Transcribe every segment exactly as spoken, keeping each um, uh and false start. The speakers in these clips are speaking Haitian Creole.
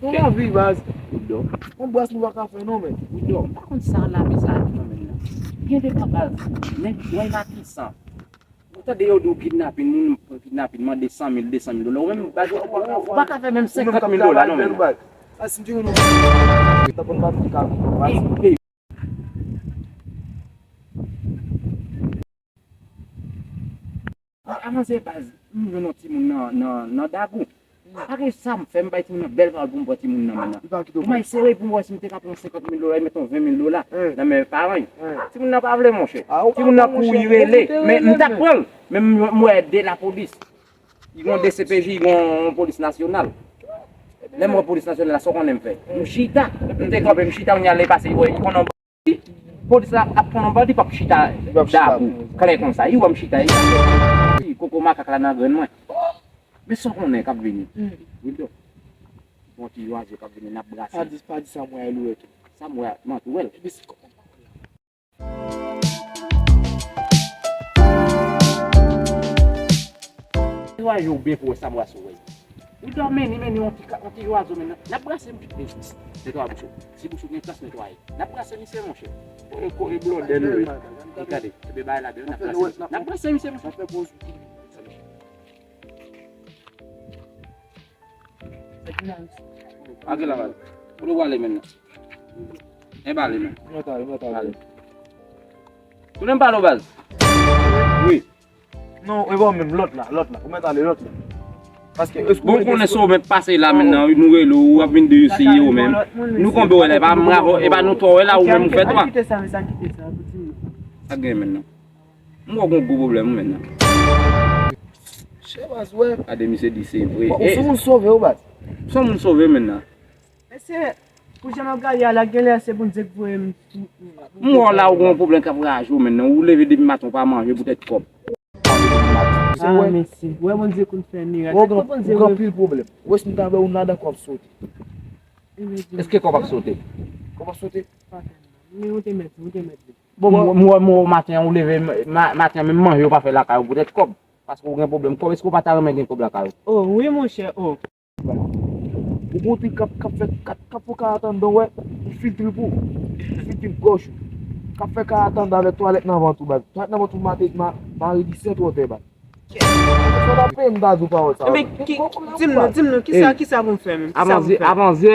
Ou lavi, baz. Ou dò. Yon bras nou pa ka fè non, men. Ou dò. M pa konn sa lavi sa a di non, men nan. Gen de tan, baz, nèg wè matisan. Ou tande yo di w kidnapin, moun pran kidnapin, mande san mil, de san mil dola. Ou menm, baz, ou pa ka fè menm senkant mil dola non, men nan. Baz, si m te gen yon... Tankou m pa vin ka viv, baz. Avanse, baz, m jwenn yon timoun nan, nan, nan Dagou. Pa gen sa m fè, m bay timoun nan bèl pawòl pou m pran timoun nan, men nan. Pou m al sere pou m wè si m te ka pran senkant mil dola, e met yon ven mil dola nan men paran l. Timoun nan pa vle, monchè. Timoun nan kouri rele, men m t ap pran l. Men m, m wè de lapolis. Li gen yon D C P J, li gen yon polis nasyonal. Lè m wè polis nasyonal la, sa w konnen m fè? M chita. M te kanpe, m chita, kounye a lè l pase, li wè, li konnen polis la ap pran yon bandi, p ap chita Dagou. Klè konsa. Li wè m chita, li koko makak la nan grenn mwen. Men sa w konnen k ap vini. Wildo, yon ti zwazo k ap vini, n ap brase. Pa di, pa di sa m wè a, l ou wè tou. Sa m wè a, m ap wè l. Epi se kòman m pa wè l la? Netwaye w byen pou wè sa m wè sou wè. Ou dò, men ni, men ni yon ti ka, yon ti zwazo, men nan. N ap brase m. Netwaye bouch ou. Si bouch ou gen kras, netwaye. N ap brase misye, monchè. Kote, kote blòdè nou ye? Gade, ebyen bagay la byen, n ap brase misye. N ap brase misye, monchè. Ake la, baz. Kote w ale menm nan? E ba ale menm. Mwen t ale, mwen t ale. Tounen m pale w, baz. Wi. Non, e bon menm, lòt la, lòt la. Ou mèt ale lòt la. Paske, èske... Bon, ou konnen si w mèt pase la menm nan, nou rele w, w ap vin di yo se yo menm. Nou konbe wè la, e pa m avè w, e pa nou twa wè la, ou menm ou fè twa. Kite sa, kite sa, kite sa. Sa gen menm nan. M wè w gen gwo pwoblèm ou menm nan. Chè baz, wè. Gade misye di se vre. Ou se moun sove ou, baz. Se yon moun sove menm nan. Mesye, pou jan m ap gade a la, genlè se Bondye k voye m sou ou. M wè w la, ou gen yon pwoblèm k ap raje w menm nan. Ou leve depi maten, ou pa manje poutèt kòb. Ah, mesye. Wè Bondye konn fè mirak. Ou gen anpil pwoblèm. Wè si m ta ba ou nada kòb sote. Èske kòb ap sote? Kòb ap sote? Men ou te mèt, ou te mèt. Bon, m wè, m wè maten an ou leve, ma-, maten an menm manje ou pa fè lakay ou poutèt kòb. Paske ou gen pwoblèm kòb. Èske ou pa ta renmen gen kòb lakay ou? Oh, wi, monchè, oh. Ou gon ti k ap, k ap fè, k ap, k ap fè karant anndan, wè, ou filtre pou ou. Ou filtre gòj ou. K ap fè karant anndan avèk twalèt nan vant ou, baz. Twalèt nan vant ou, mate, ma-, mare li sèt wòtè, baz. Sa ta peye m ta di w pawòl sa. Ebyen, di m non, di m non, kisa, kisa pou m fè menm? Kisa pou m fè? Avanse, avanse,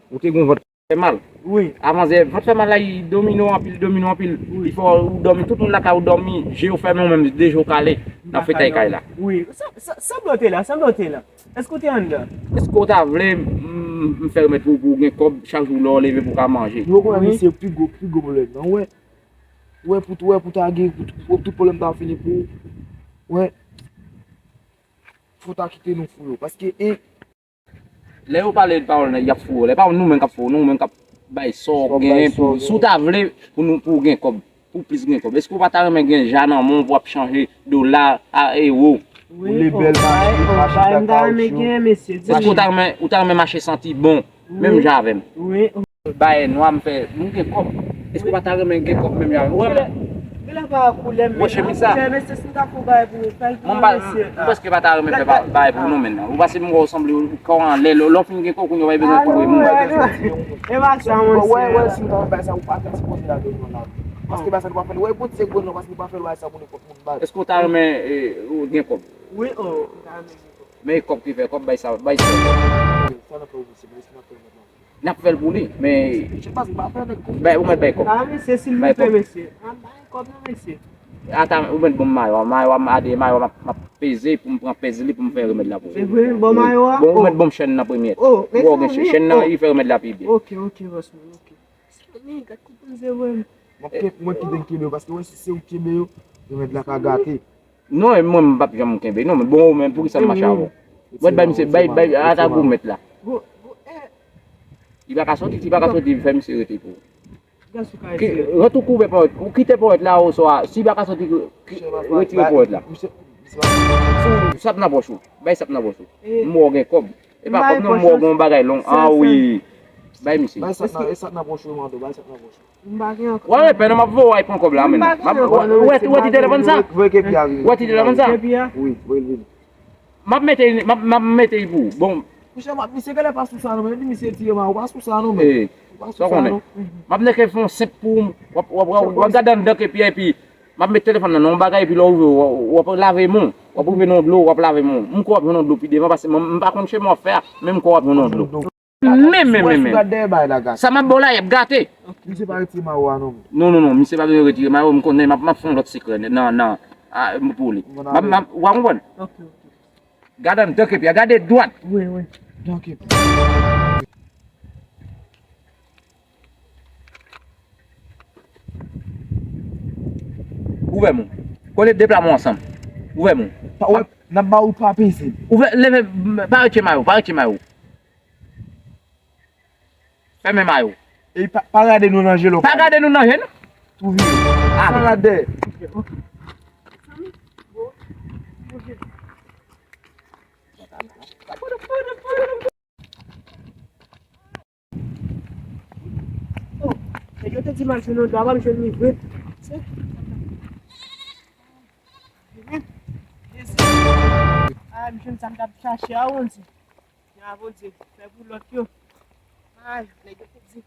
ou te gon vant fè mal. Wi. Avanse, vant fè mal la, li domine w anpil, domine w anpil. Wi. Li fè w dòmi, tout moun lakay ou dòmi, je yo fèmen, ou menm de je w kale nan fetèy kay la. Wi. Sa, sa, sanble w te la, sanble w te la. Èske w te anndan? Èske w ta vle m, m fè remèd pou ou, pou w gen kòb, chak jou lè w leve pou w ka manje? Nou rekonèt misye pi gwo, pi gwo pwoblèm nan. Wè, wè pou, wè pou ta gen, pou, pou tout pwoblèm ta fini pou ou. Wè, fò w ta kite nou fou yo. Paske, en, lè yo pale de pawòl nan, y ap fou yo. Lè pa nou menm k ap fou yo, nou menm k ap bay sa w genyen pou, si w ta vle pou nou, pou w gen kòb, pou w plis gen kòb. Èske w pa ta renmen gen ja nan men w pou w ap chanje dola a ewo? Wi, ou le bèl mache, mache bèl kawotchou. Èske w ta renmen, ou ta renmen mache santi bon, menm jan avè m? Wi. Bagay nwa m fè, m gen kòb. Èske w pa ta renmen gen kòb menm jan avè m? Ou wè m? Gen lè pa koulè m, men chemiz sa. Mesye, si m ta fè yon bagay pou ou, fè l pou mwen, mesye. M prèske pa ta renmen fè bagay pou ou non, men nan. Ou pase m wè w sanble kò w anlè, lè w fin gen kòb, kounye a w pa bezwen kouvri moun. E pa sa, monchè. Wè, wè, si m ta fè bagay sa, ou pa ta sipoze lage non la. Paske bagay sa nou pa fè l. Wè, Bondye gwo non, paske nou pa fè bagay sa pou nenpòt moun, baz. Èske w ta renmen, eh, gen kòb? Wi, oh, m ta renmen gen kòb. Men kòb ki fè kòb, bay sa, bay sa. Sa n ap fè ou mesye, men èske n ap fè ou mentnan? N ap fè l pou li, men bay, ou mèt bay kòb. Ah, mesye, silvouplè, mesye. An, bay kòb non, mesye. Ata, ou mèt ban m mayo a, mayo a, m ade, mayo a, m ap, m ap peze pou m pran pèz li pou m fè remèd la pou ou. Se vre, ban mayo a? Bon, ou mèt ban m chèn nan premye. Oh, men sa, chèn nan, li fè remèd la pi byen. Ok, ok, boss man, ok. Sa, men, gad kòman se vre. M ap ke-, mwen kite l kenbe yo, paske wè si se ou k kenbe yo, remèd la ka gate. Non, e mwen, m p ap janm kenbe. Non, men bon, men poukisa m mache avè w? Mwen bay misye, bay, bay, ata gwo mèt la. Li pa ka soti, li pa ka soti, fè misye rete pou ou. Rete ou kouvè pòt, ou kite pòt la oswa, si li pa ka soti, retire pòt la. Sa p nan pòch ou, bay sa p nan pòch ou. M wè w gen kòb. E pa kòb non, m wè w gen yon bagay long. Ah wi. Bay misye. Bay sa k nan, e sa k nan pòch ou, mando, bay sa k nan pòch ou. M pa gen ankò. Wè, pè non, m ap voye w al pran kòb la, men. M pa gen ankò. Wè, wè ti telefòn sa? Voye kepi a vini. Wè ti telefòn sa? Kepi a? Wi, voye l vini. M ap mete, m ap, m ap mete l pou ou. Bon, Monchè, m ap, misye genlè pa sou sa non, men di misye tire ma, ou pa sou sa non, men. Ou pa sou sa non. M ap nèke fè yon senp pou w, w ap, w ap, w ap, w ap gade anndan ke pyè, epi m ap met telefòn nan nan yon bagay, epi lè w ouvri, w, w ap lave men w, w ap rive nan yon dlo, w ap lave men w. M kwè w ap jwenn yon dlo pi devan, paske mwen, m pa konn chemen w ap fè a, men m kwè w ap jwenn yon dlo. Men, men, men, men. Sa m ap ba w la, y ap gate. Misye pa retire mayo a non. Non, non, non, misye pa bezwen retire mayo, m konnen m ap, m ap fè yon lòt sekrè nan, nan, a, pou li. M ap, m ap, w a konprann? Gade anndan ke pyè, gade dwat. Wi, wi. Ouvè men w. Kote de pla men w ansanm. Ouvè men w. Pa, wè, n ap ba ou pa peze. Ouvè, leve, pa retire mayo, pa retire mayo. Fèmen mayo. E pa, pa gade nou nan je, lòt. Pa gade nou nan je, non. Tou vire. Ale. Pa gade. Oh, nèg yo te di m al jwenn yon dwa, m al jwenn li vre. Se. Ay, m jwenn sa m t ap chache a, Bondye. Ya, Bondye, fè pou lòt yo. Ay, nèg yo te di.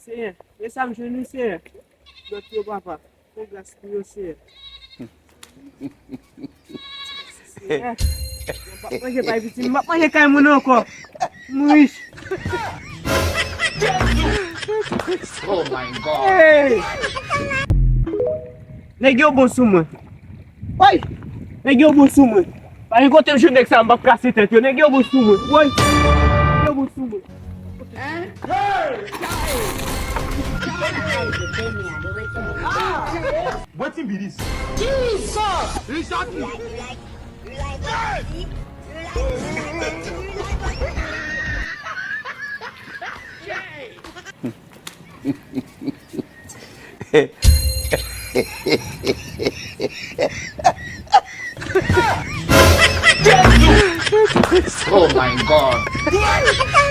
Senyè, e sa m jwenn wi, Senyè. Lòt yo, papa. Fè gras pou yo, Senyè. Senyè. M p ap manje kay pitit, m p ap manje kay moun ankò. M rich. Oh my God. Hey! Nèg yo bon sou mwen. Woy! Nèg yo bon sou mwen. Pa gen kote m jwenn nèg sa, m p ap kase tèt yo. Nèg yo bon sou mwen. Woy! Nèg yo bon sou mwen. Wetin be this? Jesus! Richard! Oh my God.